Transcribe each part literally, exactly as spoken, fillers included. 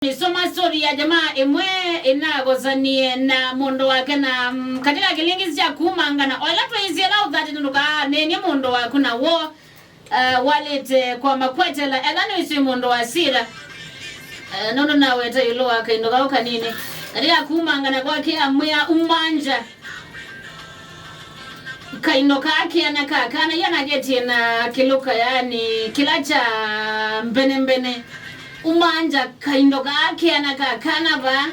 Nĩsoma story ya jamaa ĩmwe ĩnakosanie na mũndũ wake na, mm, katika kĩlĩngĩsĩ kya kumangana, o ĩla twaisye ĩla ũthati nũndũ kaa nĩnĩ mũndũ waku na wo, uh, walĩte kwa makwetela, ethwa nĩwĩsĩ mũndũ wa sira, uh, nũndũ naweta ĩũlũ wa kaindo kau kanini. Katika kumangana kwake amwĩa umanja. Kaindo kaa kĩana ka kana ia naketie na kĩlũka, yani kĩla kya mbenembene. Umanja kaindo kaa kĩana ka kana va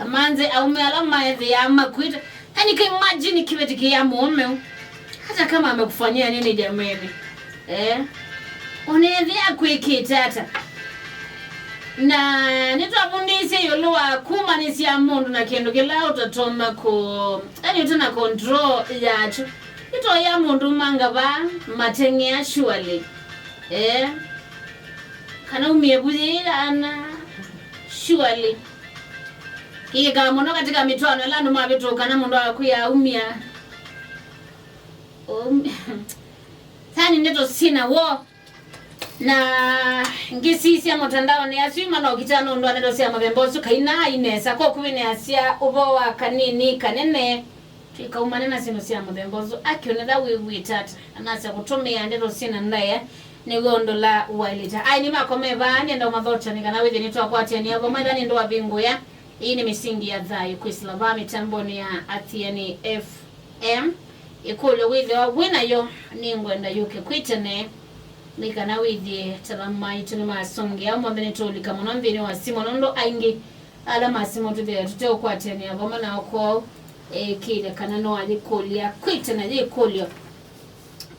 manze aume ala maethĩaa makwĩta. Yani ka imagine kĩveti kĩa mũũme. Hata kama amekufanyia nini jameni. Eh? Ũneethĩa akwĩkĩte ata? Na nĩtwavundĩisye ĩũlũ wa kumanĩsya mũndũ na kĩndũ kĩla ũtatonya kũ, yani ũte na control yakyo. Nĩtwoya mũndũ manga va mateng'ea surely. Eh? Kana umie vu yĩana surely. Kĩkaa mũno katika mĩtwaano ĩla andũ mavĩtũka na mũndũ akwĩa umia. Um, yani ndeto sina wo. Na ngĩsisya mũtandaonĩ asu manokita nũndũ wa ndeto sya mũthemba ũsu kaina inesa kokuvĩnĩasya ũvoo wa kanini kanene twĩkaumane na syĩndũ sya mũthemba ũsu akĩonetha wĩw'ĩte ata anasya kũtũmĩa ndeto syĩna ndaĩa nĩw'o ũndũ la waĩlĩte. Aini makwa me vaa nĩenda ũmathokya nĩ kana wĩthĩ nĩtwakwatĩanĩa vamwe ĩla nĩndwavingũĩa. Ĩĩ nĩ mĩsingi ya thayũ kwĩsĩla vaa mĩtambonĩ ya Athiani F M. Ĩkũlyo wĩthĩwa wĩ nayo nĩngwenda yũke kwĩ tene nĩ kana wĩthĩe ta va maitũ nĩmasũngĩa. Ũmũnthĩ nĩtũũlika mũno nthĩnĩ wa simũ nũndũ aingĩ ala masimũ twĩthĩawa tũteũkwatĩanĩa vamwe nao kwoou ĩkĩĩle kana no ayĩkũlya kwĩ tene yĩkũlyo.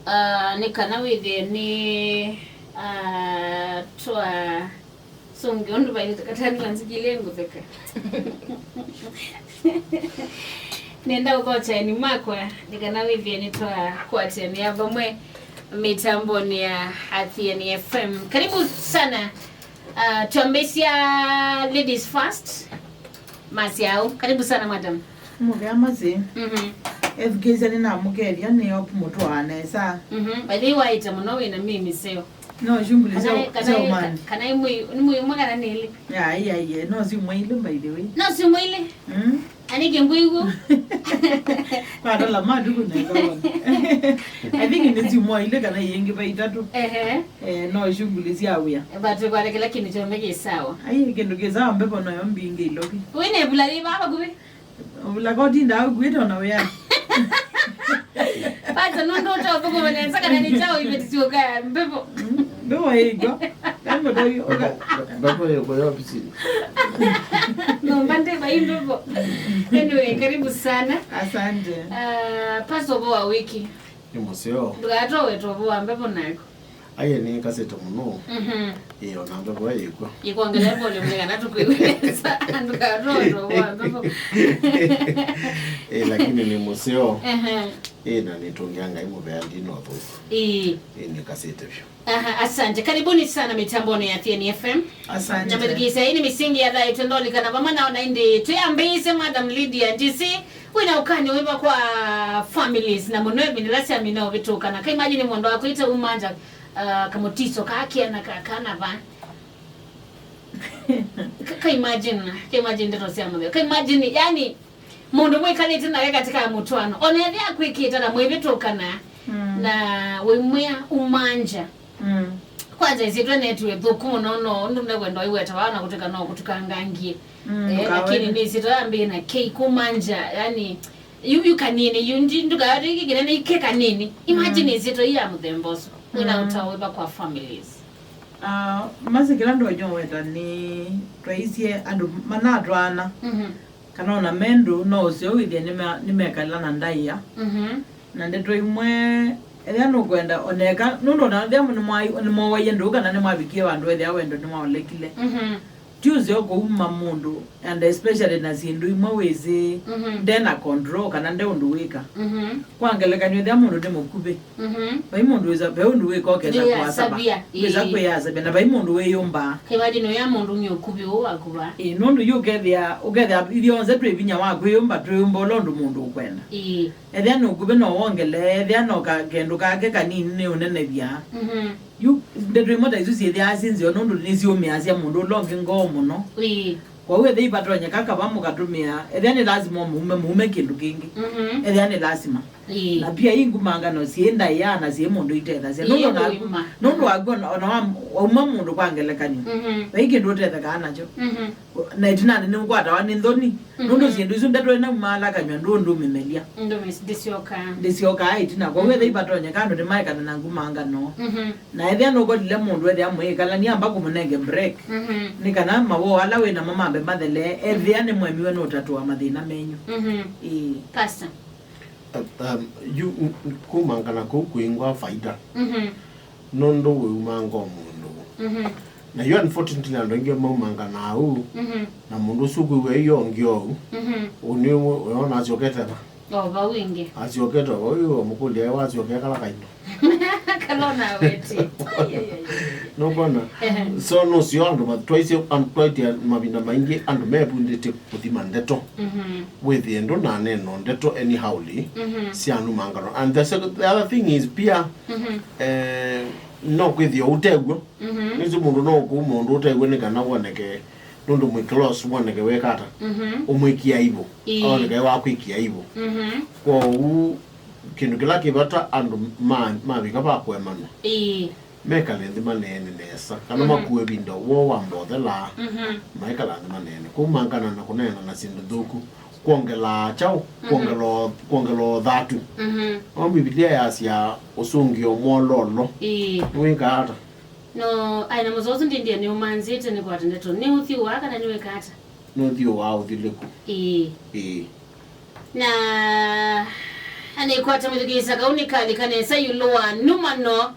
Ah, nĩ kana wĩthĩe nĩ ah, twa Sũngĩa ũndũ vaĩlĩte katani wanzikile ngũtheka. Nenda ũthokya eni makwa nĩ kana wĩthĩe nĩtwakwatĩanĩa vamwe mĩtambonĩ ya Athiani F M. Karibu sana. Uh, twambĩsya ladies first. Masiau, karibu sana madam. Mũvea masi. Mhm. Ethukĩĩsya nĩnamũkethya nĩ op mũtwaa nesa. Mhm. By the way, waĩte mũno wĩna mĩĩ mĩseo. No shughuli sya kana kana umani. Kana imwe ni mwe mwe kana nili. Ya ya ya no si mwe ile by the way. No si mwe ile. Mm. Ani kingwigu. Kwa dola madu kuna kwa. I think ni si mwe ile kana yengi ba itatu. Ehe. Eh no shughuli sya wia. But kwa kila kindu chombe ki sawa. Ai kindu ki sawa mbepo no yombi ingi iloki. Wine bulali baba kubi. Ũvula kotindaa ũkuĩte ona wĩa. Pata nũndũ ũtaũthũkũma nesa kana nĩ kyaũ iveti syũka mbevo. Mbevo ĩkw'a. Mbevo ĩkw'a. Mbevo ĩkw'a ya ofisini. Nyũmba ndĩva i mbevo. Anyway, karibu sana. Asante. Uh, pasa ũvoo wa wiki. Nĩ mũseo. Ndũkatowe tũvoo wa mbevo naku. Aye nĩkasĩte mũno. Mhm. Ĩĩ, ona mbevo ĩkw'a. Ĩkwongela volume nĩ kana tũkwĩw'e nesa. Andũ katũndũ kwa mbevo. Ĩĩ, lakini nĩ mũseo. Ehe. Ĩĩ, na nĩtũngĩa Ngai mũvea ndinothũku. Ĩĩ. Ĩĩ, nĩkasĩte vyũ. Aha, asante. Karibuni sana mitamboni ya Thieni F M. Asante. Na methikĩĩsya, hii ni misingi ya thayũ twendolikana vamwe nao na indi tuyambĩĩsye Madam Lydia Ndisi. Wĩna ũkani wĩva kwa families na mũno ĩvinda ĩla syamina ũvĩtũka na ka imagine mũndũ akwĩte umanja uh, kamũtiso kaa kĩana ka kana va. Ka, ka imagine, ka imagine ndeto sya mũtheo. Ka imagine, yani, mũndũ mwĩkalĩte nake katika mũtwano. Ona ethĩa akwĩkĩte na mwĩvĩtũkana, mm, na wĩmwĩa umanja. Mm. Kwanza ĩsyĩtwa netwe thũku mũno no, ũndũ nĩkwenda ũiweta vaa na kũtuka no kũtukangangie. Mm, eh, lakini nĩ ĩsyĩtwa yambĩĩe na K kumanja, yani, yu, yu kanini, yu ndi, ndũkayate iki kĩnene ike kanini. Imagine, mm, ĩsyĩtwa ii ya mũthemba ũsu. Wĩna, mm, ũtao wĩva kwa families? Ah, masi kĩla ndonya weta nĩ twaisye andũ manatwaana. Mhm. Kana ona mendũ no ũseo wĩthĩa nĩme-, nĩmekala na ndaĩa. Mhm. Na ndeto imwe, ethĩa nũkwenda oneka, nũndũ ona ethĩa nĩmwawaie ndũũ kana nĩmwavikie vandũ ethĩa wendo nĩwaolekile. Mhm. Ti ũseo kũuma mũndũ, and especially na syĩndũ imwe wĩsĩ, mhm, nde na control kana nde ũndũ wĩka. Mhm. Kwa ngelekany'o, ethĩa mũndũ nĩ mũkuvĩ. Mhm. Vai mũndũ wĩsa, ve ũndũ wĩka ũkesa kwĩyasavya. Wĩsa kwĩyasavya, na vai mũndũ wĩyũmbaa. Kĩvathi nũya mũndũ nĩ ũkuvĩ ũũ wakuva. Ĩĩ, nũndũ yu ũkethĩa, ũkethĩa ithyonthe twĩ vinya wa kwĩyũmba, twĩyũmba ũla ũndũ mũndũ ũkwenda. Ĩĩ. Ethĩa nĩ ũkuvĩ no wongele, ethĩa no ka-, kendũ kake kanini nĩ ũnenevya. Mhm. Yu ndeto imwe ta isu syĩthĩaa syĩ nzeo nũndũ nĩsyũmĩasya mũndũ ũla ũngĩ ngoo mũno. Ĩĩ. Kwoou ethĩwa ivatonyeka kava mũkatũmĩa, ethĩa nĩ lasima mũume, mũume kĩndũ kĩngĩ. Mhm. Ethĩa nĩ lasima. Ĩĩ. Na pia ii ngumangano syĩ ndaĩa na syĩ mũndũ itethasya. Ĩĩ, nũndũ ona, ũima. Nũndũ waku ona, ona wa, wauma mũndũ kwa ngelekany'o. Mhm. Vai kĩndũ ũtethekaa nakyo. Mhm. Na ĩtinanĩ nĩũkwatawa nĩ nthoni. Mhm. Nũndũ syĩndũ isu ndeto ĩnaumaala kanyw'a ndũ ndũmĩmelya. Ndũmĩ-, ndĩsyokaa. Ndĩsyokaa ĩtina. Kwoou ethĩwa ivatonyeka andũ nĩmaekana na ngumangano. Mhm. Na ethĩa nũkolile mũndũ ethĩa mũikalani amba kũmũnenge break. Mhm. Nĩ kana mawoo ala wĩ namo mambe mathele, ethĩa nĩmwemiwe nũtatũa mathĩna menyu. Mhm. Ĩĩ. Pastor. Uh, um, yu, kumangana kũu kũingwa faida. Mhm. Nũndũ wĩumanga o mũndũ. Mhm. Na yu unfortunately andũ aingĩ maumanganaa ũu, mhm, na mũndũ ũsu kwĩw'a io ũngĩ ou, mhm, ũnĩ wona asyokete va? O vau ĩngĩ. Asyokete o vau, yu wamũkũlya, "Ĩ, wasyokea kala kaindo?" Kala onaweti. Ai, ai, ai, ai. Nũkwona? Ehe. So nũseo andũ ma-, twaisye, andũ twaĩtye mavinda maingĩ andũ mevundĩtye kũthima ndeto. Mhm. Wĩthĩe ndũnaneno ndeto anyhowly, mhm, syanumangano. And the sec-, the other thing is pia, mhm, eh, no kwĩthĩa ũtew'o. Mhm. Nĩsĩ mũndũ no ũkũuma ũndũ ũtew'o nĩ kana woneke, nũndũ mwĩ close woneke weka ata? Mhm. Ũmwĩkie aibu. Ĩĩ. Oneke wakwĩkia aibu. Mhm. Kwoou kĩndũ kĩla kĩ vata andũ ma-, mavika va kũemanwa. Ĩĩ. Mekale nthĩ maneene nesa, kana, mhm, makuwe ĩvinda woo wambothela, mhm, maikala nthĩ maneene. Kũu mangana na kũneena na syĩndũ nthũku, kwongelaa kyaũ? Mhm. Kwongela, kwongela ũthatu. Mhm. O Mbivilia yasya ũsũngĩo mwololo. Ĩĩ. Nĩwĩkaa ata? No, ai, na mũsoa ũsu ndindie nĩũmanzĩte nĩkwata ndeto. Nĩũthyũaa kana nĩwĩkaa ata? Nũthyũaa ũthilĩku. Ĩĩ. Ĩĩ. Na anĩkwata mwĩthukĩĩsya kau nĩkalika nesa ĩũlũ wa numano,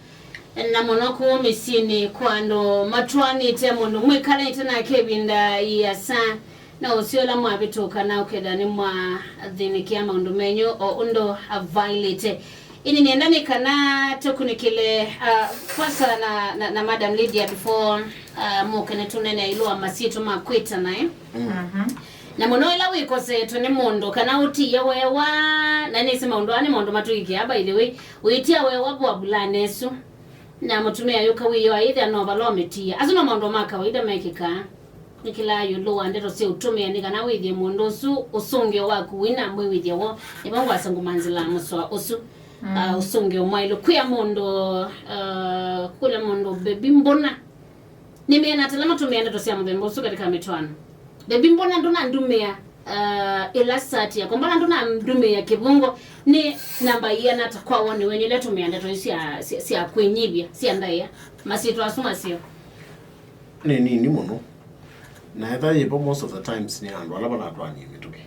na mũno kũu mĩsyĩnĩ kwa andũ matwaanĩte mũndũ mwĩkalanĩte nake ĩvinda ĩasa, na ũseo ũla mwavĩtũka na ũkethĩa nĩmwathĩnĩkĩa maũndũ menyu o ũndũ avaĩlĩte. Ĩndĩ nĩenda nĩ kana tũkunĩkĩle, uh, kwanza na, na, na Madam Lydia before, uh, mũke nĩtũnene ĩũlũ wa masyĩtwa ma kwĩtana, eh? Mm. Mhm. Na mũno ĩla wĩkosetwe nĩ mũndũ, kana ũtiie weewa, na nĩsĩ maũndũ aa nĩ maũndũ matwĩkĩaa, by the way, wĩtia weewa vua vulanĩ ĩsu, na mũtumĩa yũka wĩyoa, ĩthĩa no vala ũmĩtiie. Asu no maũndũ ma kawaida mekĩkaa. Nĩkĩlaa ĩũlũ wa ndeto sya ũtũmĩani kana wĩthĩe mũndũ ũsu ũsũngĩo waku wĩna mwĩw'ĩthyo woo. Nĩvo ngwasa ngũmanzĩlaa mũsoa ũsu. Mm. Ah, ũsũngĩo mwaĩlu. Kwĩa mũndũ, ah, kũlya mũndũ, "Baby, mbona?" Nĩmeana ata ala matũmĩaa ndeto sya mũthemba ũsu katika mĩtwaano? "Baby, mbona ndũnandũmĩa, ah, ĩla sati yakwa? Mbona ndũnandũmĩa kĩvungo?" Nĩ namba iana ata kwa woni wenyu ila tũmĩa ndeto isu sya, sya, sya kwĩnyivya, sya ndaĩa? Masyĩtwa asu maseo. Nĩ nini mũno. Na etha yĩvo most of the times nĩ andũ ala matatwaanie mĩtũkĩ.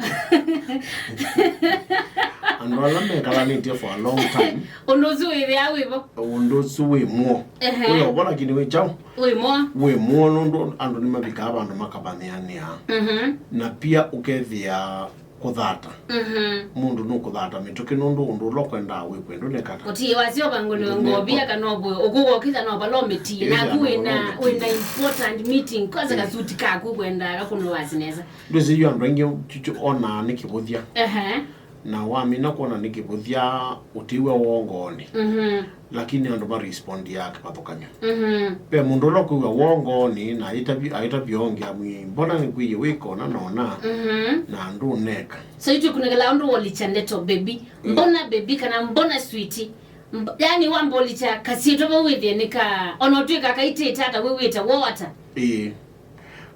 Andũ ala mekalanĩtye for a long time. Ũndũ ũsu wĩthĩaa wĩvo? Ũndũ ũsu wĩ muo. Ehe. Wĩ ovo lakini wĩ kyaũ? Wĩ muo. Wĩ muo nũndũ andũ nĩmavikaa vandũ makavanĩanĩa. Mhm. Na pia ũkethĩa kũthata. Mhm. Mũndũ nũkũthata mĩtũkĩ nũndũ ũndũ ũla ũkwendaa wĩkwe ndũnekata. Ũtiĩ wasyo vangũlĩwe ngovia kana ũvũe, ũkũka ũkĩtha no vala ũmĩtiĩ. Ĩthĩa naku no wĩna, vala ũmĩtiĩ. Wĩna important meeting, kwanza, ĩĩ, kasuti kaku kwendaa kakũnũwasi nesa. Ndwĩsĩ yu andũ aingĩ chuchu onaa nĩ kĩvũthya. Ehe. Na wamina kwona nĩ kĩvũthya ũtiw'a woo ngoonĩ. Mhm. Lakini andũ marespondiaa kĩvathũkany'o. Mhm. Ve mũndũ ũla ũkwĩw'a woo ngoonĩ na aitavya, aitavya ũngĩ amwĩe, "Mbona nĩkwĩie wĩka ũna na ũna, mhm, na ndũneka?" So itwĩkunĩkĩla ũndũ wolikya ndeto baby. Mm. "Mbona baby?" kana "Mbona sweetie?" Mb-, yani wambolikya kasyĩtwa vau wĩthĩe nĩ ka, ona ũtwĩka kaitĩte ata wĩw'ĩte woo ata. Ĩĩ.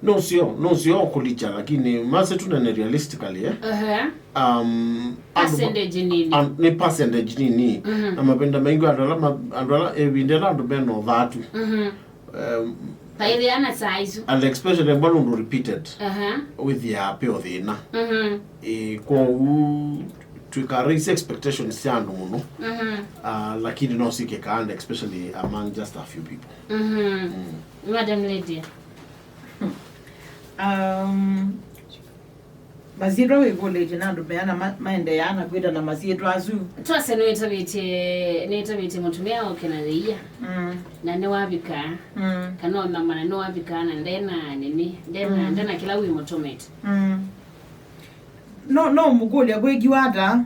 Nũseo, nũseo kũlikya, lakini mase tunene realistically, eh? Ehe. Um, andũ ma-, percentage nini. An-, nĩ percentage nini. Mhm. Na mavinda maingĩ andũ ala ma-, andũ ala, ĩvinda ĩla andũ mena ũthatu. Mhm. Um, paĩthĩana saa isu. And especially mbona ũndũ repeated. Aha. Wĩthĩaa peo thĩna. Mhm. Ĩ, kwoou twĩka raise expectations sya andũ mũno. Mhm. Ah, lakini no sikĩkaa, and especially among just a few people. Mhm. Mm. Madam Lydia. Um, masyĩtwa wĩkũlĩtye na andũ meana ma-, maendeeaa na kwĩtana masyĩtwa asu? Twasya nĩwĩtavĩtye, nĩwĩtavĩtye mũtumĩa oke na yĩia. Mm. Na nĩwavika. Mm. Kana ona mana nĩwavika na ndena nini, ndena, mm, ndena kĩla wĩmũtũmĩte. Mm. No, no mũkũlya kwĩkiwa ata?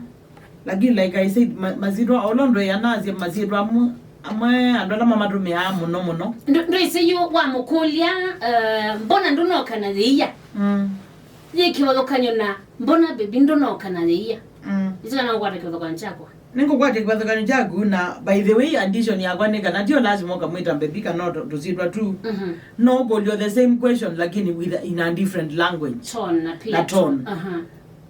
Lakini like I said, ma-, masyĩtwa, although ndweanasya masyĩtwa amwe, Amwe andũ ala mamatũmĩaa mũno mũno. Ndũ- ndwĩsĩ yu wamũkũlya, eh, mbona ndũnoka na yĩia? Mm. Yĩ kĩvathũkany'o na mbona bebi ndũnoka na yĩia? Mm. Ĩsu kana ũkwata kĩvathũkany'o kyakwa? Nĩngũkwatya kĩvathũkany'o kyaku, na by the way, addition yakwa nĩ kana tio lazima ũkamwĩta bebi kana tũ- tũsyĩtwa tu. Mhm. No ũkũlyo the same question, lakini with a- in a different language. Tone na pia na tone. Aha.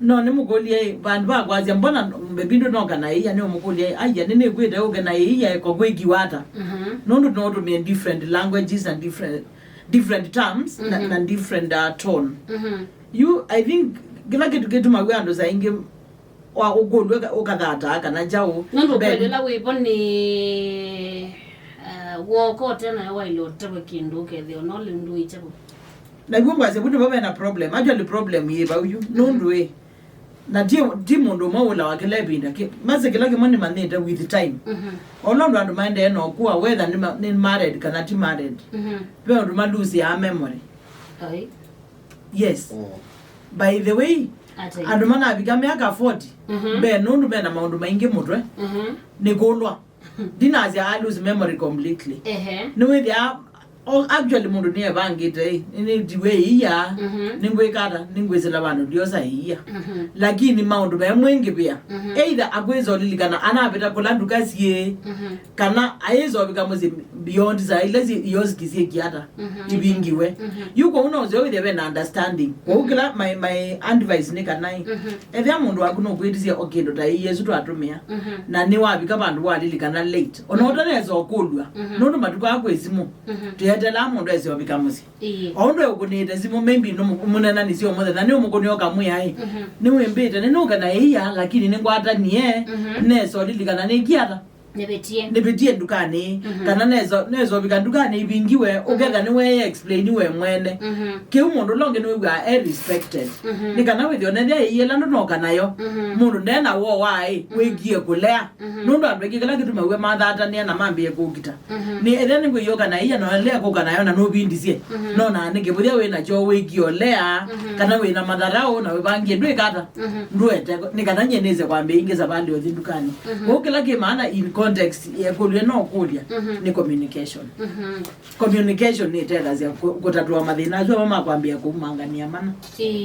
No nĩmũkũlye vandũ va kwasya, mbona bebi ndũnoka na ĩia? Nĩũmũkũlye, aya, nĩnĩkwĩte ũke na ĩia eko kwĩkiwa ata? Mhm. Nũndũ no ũtũmĩe different languages and different, different terms na, mhm, na different, uh, tone. Mhm. You, I think kĩla kĩtu kĩtumaw'a andũ saa ingĩ wa ũkũlw'a ũka- ũkathataa kana kyaũ. Nũndũ mbee- ũkwĩthĩla wĩvo nĩ, uh, woko ũte nayo waile ũtavwe kĩndũ ũkethĩa ona ũle ndũĩkya vo. Na iw'o ngwasya vu nĩvo vena problem. Actually problem yĩ vau yu. Nũndũ ĩ, na ti, ti mũndũ ũmwe ũlawa kĩla ĩvinda. Kĩ- mase kĩla kĩmwe nĩmanyĩte with time. Mhm. O ũla ũndũ andũ maendee na ũkũa, whether nĩ ma- nĩ married kana ti married, mhm, ve ũndũ malusiaa memory. Ai. Yes. Mm. By the way, ata andũ manavika myaka forty, mhm, mbee nũndũ mena maũndũ maingĩ mũtwe, mhm, nĩ kũlwa. Ndinasya a lose memory completely. Ehe. Nĩwĩthĩa, o- actually mũndũ nĩevangĩte, ĩ, nĩ- nĩtiwe ĩia, mhm, nĩngwĩka ata, nĩngwĩsĩla vandũ ndiosa ĩia. Mhm. Lakini maũndũ memwĩngĩvĩa, mhm, either akwĩsa ũlilikana anavĩta kũla nduka syĩ, mhm, kana ayĩsa ũvika mũsyĩ beyond saa ila syĩ- ioski syĩkie ata, mhm, ivingiwe. Mhm. Yu kwoou no ũseo wĩthĩa ve na understanding. Kwoou, mhm, kĩla my, my advice nĩ kana ĩ, mhm, ethĩa mũndũ waku nũkwĩtisye o kĩndũ ta ĩia ĩsu twatũmĩa, mhm, na nĩwavika vandũ walilikana late. Ona, mhm, ũtanesa ũkũlw'a, mhm, nũndũ matukũ aa kwĩ simũ, mhm, tũyetelaa mũndũ ese ũvika mũsyĩ. Ĩĩ. O ũndũ eũkũnĩte simũ, maybe nũmũ- mũnenanĩsye ũmũthenya, nĩũmũkũnĩa ũkamwĩa ĩ, mhm, nĩwĩmbĩte, nĩnũke na ĩia, lakini nĩngwatanie, mhm, nesa ũlilikana nĩkie ata? Nĩvĩtie. Nĩvĩtie ndukanĩ, mhm, kana nesa, nesa ũvika ndukanĩ ivingiwe, mhm, ũketha nĩwe explain we mwene. Mhm. Kĩu mũndũ ũla ũngĩ nĩwĩw'aa e respected. Mhm. Nĩ kana wĩthĩe onethĩa ĩia ĩla ndũnoka nayo, mhm, mũndũ ndena woo wa ĩ, mhm, wĩkie kũlea. Mhm. Nũndũ andũ aingĩ kĩla kĩtumaw'a mathatanĩa na mambĩĩe kũkita. Mhm. Nĩ ethĩa nĩngwĩyoka na ĩia, no lea kũka nayo na nũvindisye. Mhm. No na nĩ kĩvũthya wĩ nakyo wĩkie ũlea, mhm, kana wĩ na matharaũ na wĩvangie ndwĩka ata? Mhm. Ndũete, nĩ kana nyie nĩse kwambĩa ingĩ savalĩ ũthi ndukanĩ. Mhm. Kwoou kĩla kĩ maana in context ya ĩkũlyo no ũkũlya, mhm, nĩ communication. Mhm. Communication nĩtethasya kũ- kũtatũa mathĩna asu amwe ma kwambĩa kũumangania mana. Ĩĩ.